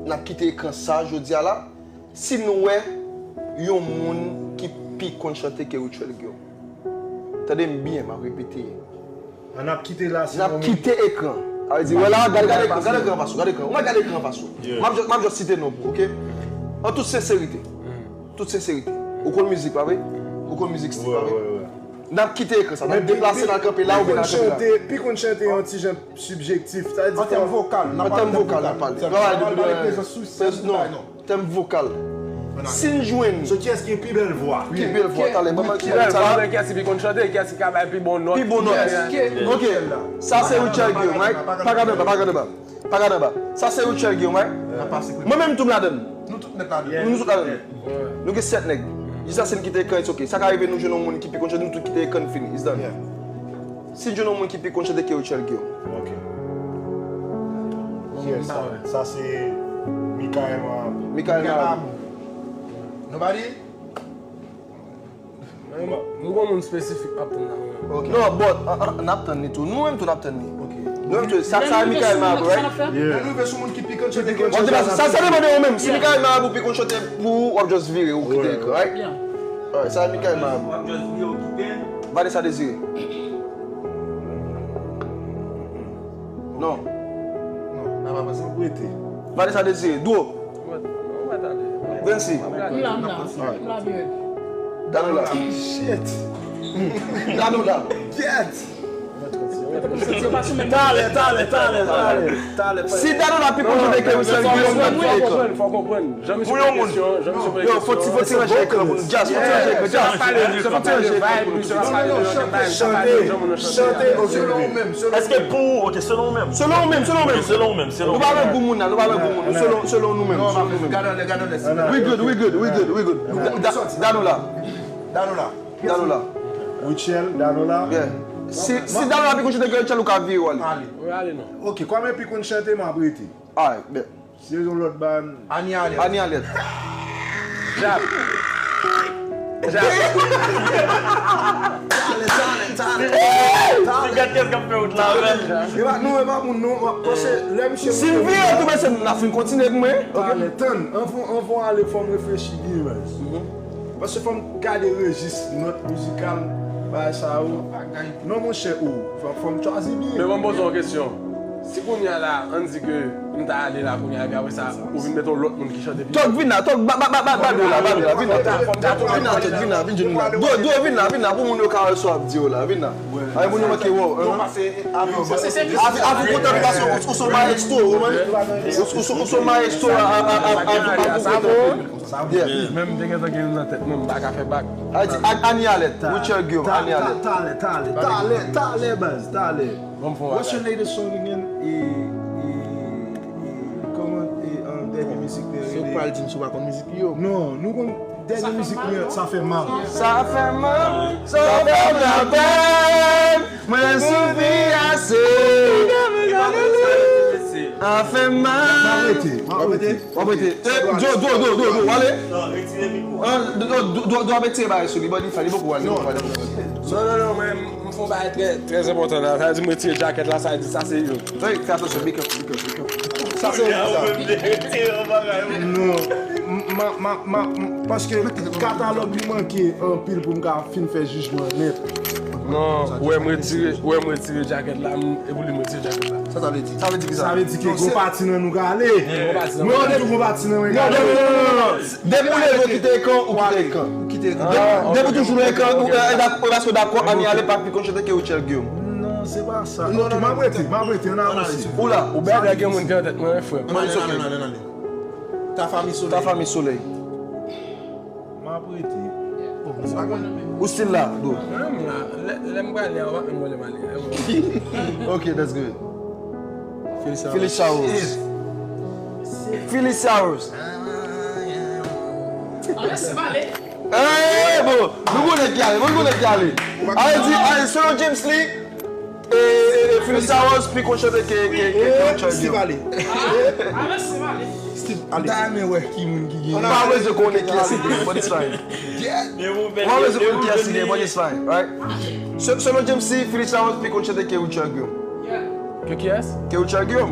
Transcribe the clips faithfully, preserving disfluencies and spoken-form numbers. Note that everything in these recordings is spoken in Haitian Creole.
n ap kite ekran sa jodi a la, si nou wè yon moun ki pi konn chante ke Rutshelle Guillaume. Tande m byen, m ap repete. An ap kite la, n ap kite ekran. Sa vle di, wè la, gade, gade ekran, gade ekran anfas ou, gade ekran. Ou mèt gade ekran anfas ou. M ap, m ap just site non pou, oke? An tout senserite. Tout senserite. Ou konn mizik, pa vre? Ou konn mizik stil, pa vre? N ap kite ekran sa. N ap deplase, n al kanpe la oubyen n al kanpe la. Pi konn chante yon ti jan sibjektif. Sa vle di an tèm vokal, n ap pale tèm vokal. An tèm vokal, n ap pale. N ap pale de prezans sou sèn, non. Tèm vokal. Si n jwenn. So, kiyès ki gen pi bèl vwa? Pi bèl vwa, talè. Ban m pi bèl vwa, men kiyès ki pi konn chante, kiyès ki ka bay pi bon nòt? Pi bon nòt. Ok. Sa se Rutshelle Guillaume, right? Pa gade anba, pa gade anba. Pa gade anba. Sa se Rutshelle Guillaume, right? Mwen menm tou m ladann. Nou tout nèt ladann. Nou, nou tout ladann. Nou gen sèt nèg. Jis la si n kite ekran, it's ok. Sa ka rive nou jwenn yon moun ki pi konn chante, nou tout kite ekran, fini. It's done. Si n jwenn yon moun ki pi konn chante ke Rutshelle Guillaume. Ok. Yes, sa, sa se Michael Marabout. Michael Marabout. Nobody? Nou gon moun espesifik n ap tann la. Ok. Non, but, ah, ah, n ap tann li tou. Nou menm tou n ap tann li. Ok. Nou menm tou. Sa, sa Michael Marabout, right? Lè nou rive sou moun ki pi konn chante, pi konn chante. Sa, sa depann de ou menm. Si Michael Marabout pi konn chante pou ou, w ap just vire, ou kite ekran, right? Alright, sa Michael Marabout. W ap just vire, ou kite. Vanessa Désiré. Non. Non, n ap avanse. Rete. Vanessa Désiré, Dwo. Ou mèt, ou mèt ale. Vensi. M la, m la. M la byen. Danola. Shit. Danola. Gyèt. Talè, talè, talè, talè, talè. Si Danola pi konn chante ke Rutshelle Guillaume, n ap fè ekran. Fò w konprann, fò w konprann. Jan misye poze kesyon, jan misye poze kesyon. Yo, fò ti, fò ti ranje ekran pou nou. Jazz, fò ti ranje ekran. Jazz, fò ti ranje ekran pou nou. Non, non, non, chante, chante, chante, ok. Èske pou ou, ok, selon ou menm. Selon ou menm, selon ou menm. Selon ou menm, selon ou menm. Nou pa nan gou moun la, nou pa nan gou moun. Selon, selon nou menm, selon nou menm. Gade anlè, gade anlè. We good, we good, we good, we good. Da-, da-, Danola. Danola. Danola. Rutshelle, Danola. Yeah. Si, si Danola pi konn chante ke Rutshelle, ou ka vire w ale. Ale. Ou ale non. Ok, kòm epi konn chante, m ap rete. Alright, bet. Si se yon lòt ba. Ani Alèt. Ani Alèt. Jap. Jap. Talè, talè, talè. Talè. Gad kèl k ap fè wout la avè l. E pa, non, e pa moun, non. Paske lè misye. Si l vire tou, mesye, n ap fin kontinye pou mwen. Ok. Talè, tann. Anvan, anvan ale, fò m reflechi byen, baz. Paske fò m gade rejis, nòt mizikal, bagay sa yo. Non, monchè, o, fò, fò m chwazi byen. Men ban m poze w kesyon. Si kounye a la, ann di ke m ta ale la kounye a, epi apre sa, ou vin mete yon lòt moun ki chante pi. Tòg, vin la, Tòg, ba, ba, ba, ba, ba Dwo la, ba Dwo la, vin la, Tòg. Vin la, Tòg, vin la, vin jwenn la. Dwo, Dwo, vin la, vin la, pou moun yo ka wè sa w ap di yo la, vin la. Ay, moun yo manke wè w, hein? Avi, avi kontan pase, ou, ou se yon maestro, ou konprann? Ou, ou, ou se yon maestro, a, a, avi kontan. Yeah. Menm m te gentan gen youn nan tèt mwen, m pa ka fè bak. Ay, di, An-, Ani Alèt, Rutshelle Guillaume, Ani Alèt. Talè, talè, talè, talè, baz, talè. What's your latest song again? E, e, e, kòman, e, um, dènye mizik li rele? Se ou k pral di m si w pa konn mizik li yo. Non, nou konn dènye mizik li, Sa fè mal. Sa fè mal, sa fè mal. Mwen soufi ase. Sa fè mal. M ap rete, m ap rete. W ap rete. Eh, Dwo, Dwo, Dwo, Dwo, Dwo, w ale? Non, retire mikwo. Ah, Dwo, Dwo, Dwo, Dwo, Dwo ap retire bagay sou li, bò, li fè, li poko ale. Non, non, non, non, mwen, m fè yon bagay trè, trè enpòtan la. Sa vle di m retire djakèt la, sa vle di sa se yo. Hey, fè atansyon, big up, big up, big up. Sa se yo, sa. Non, m, ma, ma, ma, m, paske katalòg li manke anpil pou m ka fin fè jijman nèt. Non, ou wè m retire, ou wè m retire djakèt la, m, e pou li m retire djakèt la. Sa sa vle di? Sa vle di ki sa? Sa vle di ke gon pati nan nou ka ale. Mwen menm tou gon pati nan mwen ka ale. Non, non, non, non, non, non. Depi ou leve, ou kite ekran, ou kite ekran. Ou kite ekran. Depi, depi ou toujou nan ekran, ou, e, e, dak-, e, paske w dakò, Ani Alèt pa pi konn chante ke Rutshelle Guillaume. Non, se pa sa. Non, non, m ap rete, m ap rete, ann avanse. Ou la. Ou bèlè gen moun ki nan tèt mwen, wi, frè. Ann ale, ann ale, ann ale. Tafa Mi Solèy. Tafa Mi Solèy. M ap rete. Ou still la, bro? Mwen menm la, lè, lè m prale a, ou pa menm wè lè m ale. Ok, that's good. Felisa Rose. Felisa Rose. Felisa Rose. Hey, bro, nou konnen ki ale, nou konnen ki ale. Ale di, ale, selon James Lee, E, e, e, Felisa Rose pi konn chante ke, ke, ke, ke Rutshelle Guillaume. Steve ale. Steve ale. M ta renmen wè ki moun ki genyen. M pa bezwen konnen kiyès ki genyen, but it's fine. M pa bezwen konnen kiyès ki genyen, but it's fine, right? Se-, selon James Lee, Felisa Rose pi konn chante ke Rutshelle Guillaume. Ke kiyès? Ke Rutshelle Guillaume.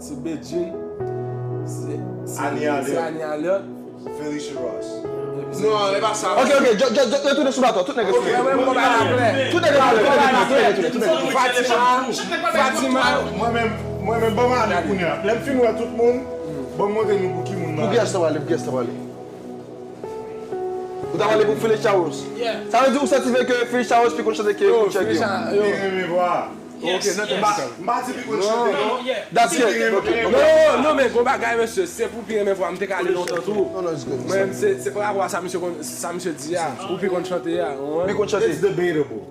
Ti Bedjine. Se se- Annie se Elliott. Annie Elliott. Felicia Ross. Non, e pa sa. Ok, ok, just, just, just retounen sou baton, tout nèg retounen. Mwen menm, mwen pa la plè. Tout nèg retounen, tout nèg retounen, tout nèg retounen. Fatima, Fatima. Mwen menm, mwen menm, ban m ale kounye a. Lè m fin wè tout moun, ban m montre nou pou ki moun Pou nan. Guest pale, pou Guest pale. Ou ta pale pou Felicia Rose. Sa vle di ou santi ke Felicia Rose pi konn chante ke Kunchak yo. Li renmen vwa. Ok, nan M pa- m pa di pi konn chante non. That's it. Ok, ok. Non, non, men gon bagay, mesye. Se pou pi renmen vwa, m te ka ale lontan tou. Non, non, it's good. Mwen, se se pa rapò a sa misye konn, sa misye di a. Ou pi konn chante a. Pi konn chante. It's debatable.